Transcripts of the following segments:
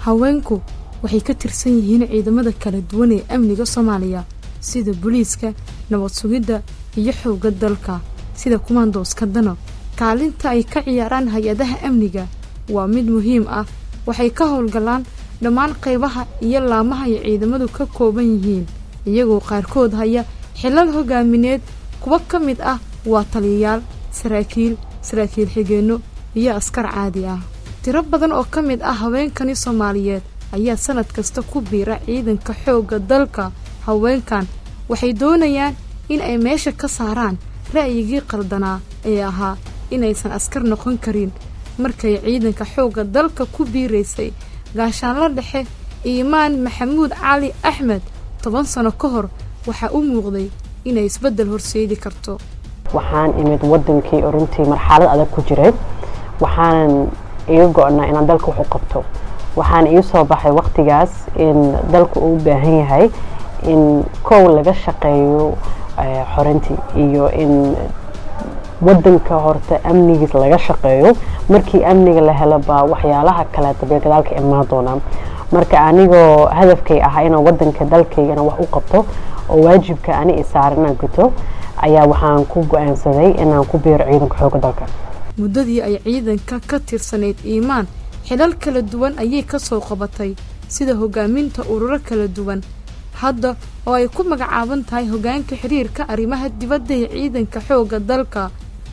Haweenku waxay ka tirsan yihiin ciidamada kala duwan ee amniga Soomaaliya, sida booliiska, nabad sugidda iyo xoogga dalka, sida kumaandooska Danab. Kaalinta ay ka ciyaaraan hay-adaha amniga waa mid muhiim ah. Waxay ka howlgalaan dhammaan qaybaha iyo laamaha ay ciidamadu ka kooban yihiin, iyagoo qaarkood haya xilal hogaamineed. Kuwo ka mid ah waa taliyayaal, saraakiil, saraakiil xigeenno iyo askar caadi ah. Tiro badan oo ka mid ah haweenkani Soomaaliyeed ayaa sanad kasta ku biira ciidanka xoogga dalka. Haweenkan waxay doonayaan in ay meesha ka saaraan ra'yigii qaldanaa ee ahaa inaysan askar noqon karin. Markay ciidanka xoogga dalka ku biiraysay gaashaanla dhexe Iimaan Maxamuud Cali Axmed 10 sano ka hor, waxaa u muuqday inay isbeddel horseedi karto. Waxaan imid wadankii oo runtii marxalad adag ku jiray. Waxaanan iga go-naa inaan dalka wax u qabto. Waxaan ii soo baxay waqtigaas in dalka uu u baahan yahay in kow laga shaqeeyo xorintii iyo in wadanka horta amnigiis laga shaqeeyo. Markii amniga la helo baa waxyaalaha kale dabee gadaalka imaan doonaa. Marka anigoo hadafkay ahaa inaan wadanka dalkaygana wax u qabto oo waajibka ani i saaran inaan guto, ayaa waxaan ku go-aansaday inaan ku biiro ciidanka xoogga dalka. Muddadii ay ciidanka ka tirsanayd Iimaan, xilal kala duwan ayay ka soo qabatay, sida hogaaminta ururo kala duwan. Hadda oo ay ku magacaaban tahay hoggaanka xiriirka arrimaha dibadda ee ciidanka xoogga dalka,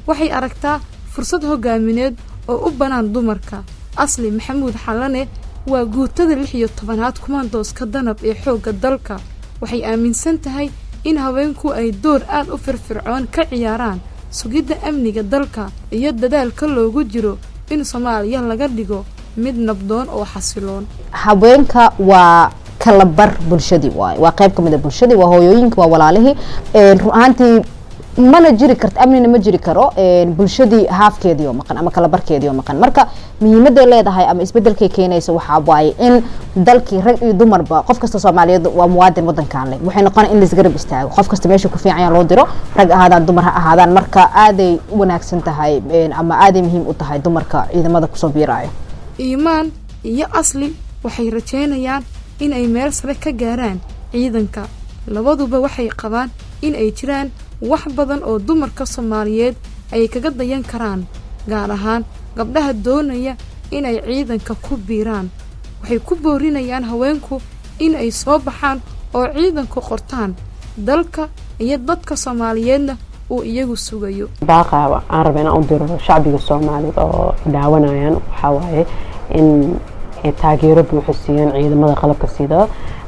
waxay aragtaa fursad hoggaamineed oo u bannaan dumarka. Asli Maxamuud Xallane waa guutada 16aad kumaandooska Danab ee xoogga dalka. Waxay aaminsan tahay in haweenku ay door aad u firfircoon ka ciyaaraan sugidda amniga dalka iyo dadaalka loogu jiro in Soomaaliya laga dhigo mid nabdoon oo xasiloon. Haweenka waa kala bar bulshadii waaye, waa qayb kamid a bulshadii, waa hooyooyinka, waa walaalihii. Run ahaantii mana jiri karto amnina, ma jiri karo bulshadii haafkeedii oo maqan ama kala barkeedii oo maqan. Marka muhiimaday leedahay ama isbedelkay keenaysa waxaa waaye in dalkii rag iyo dumarba, qof kasta Soomaaliyeed waa muwaadin wadankan leh. Waxay noqonay in laisgarab istaago, qof kasta meesha ku fiican loo diro, rag ahaadaan, dumar ha ahaadaan. Marka aaday u wanaagsan tahay ama aaday muhiim u tahay dumarka ciidamada kusoo biiraayo. Iimaan iyo Asli waxay rajeynayaan in ay meel sare ka gaaraan ciidanka. Labaduba waxay qabaan in ay jiraan wax badan oo dumarka Soomaaliyeed ay kaga dayan karaan, gaar ahaan gabdhaha doonaya inay ciidanka ku biiraan. Waxay ku boorinayaan haweenku in ay soo baxaan oo ciidanku qortaan, dalka iyo dadka Soomaaliyeedna uu iyagu sugayo. Baaqa aan raba inaan u diro shacbiga Soomaaliyeed oo daawanayaan waxaa waaye in ay taageero buuxo siiyaan ciidamada qalabka sida.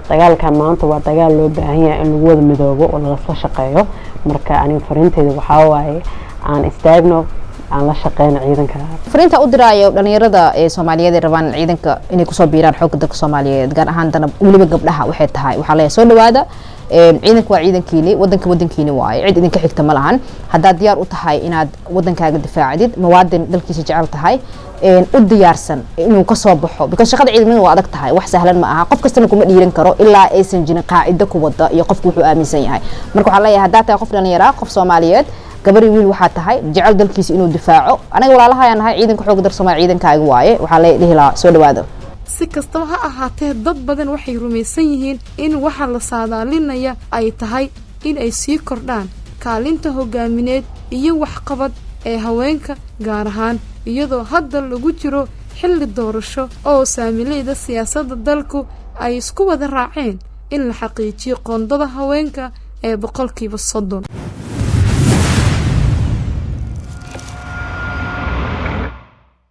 Dagaalkan maanta waa dagaal loo baahan yahay in lagu wada midoobo oo lalasla shaqeeyo. Marka aniga fariinteyda waxaa waaye aan istaagno, aan la shaqeyno ciidanka. Fariinta u diraayo dhalinyarada ee Soomaaliyeed ee rabaan ciidanka inay kusoo biiraan, xoogga dalka Soomaaliyeed, gaar ahaan Danab, weliba gabdhaha, waxay tahay, waxaa leeyahay: soo dhawaada. Ciidanka waa ciidankiini, wadanka wadankiini waaye, cid idinka xigta ma lahan. Haddaad diyaar u tahay inaad wadankaaga difaacdid, muwaadin dalkiisa jecel tahay, u diyaarsan inuu kasoo baxo, because shaqada ciidamada waa adag tahay, wax sahlan ma aha, qof kastana kuma dhiiran karo ilaa aysan jirin qaacido ku wada iyo qofku wuxuu aaminsan yahay. Marka waxaa leeyahay, haddaad tahay qof dhalinyara, qof Soomaaliyeed, gabar iyo wiil waxaa tahay jecel dalkiisa inuu difaaco, anaga walaalaha ayaan nahay. Ciidanka xoogga dalka Soomaaliya ciidankaaga waaye. Waxaa la dhihi lahaa: soo dhawaado. Si kastaba ha ahaatee, dad badan waxay rumaysan yihiin in waxa la saadaalinaya ay tahay in ay sii kordhaan kaalinta hogaamineed iyo waxqabad ee haweenka, gaar ahaan iyadoo hadda lagu jiro xilli doorasho oo saamileyda siyaasadda dalku ay isku wada raaceen in la xaqiijiyo qoondada haweenka ee 30%.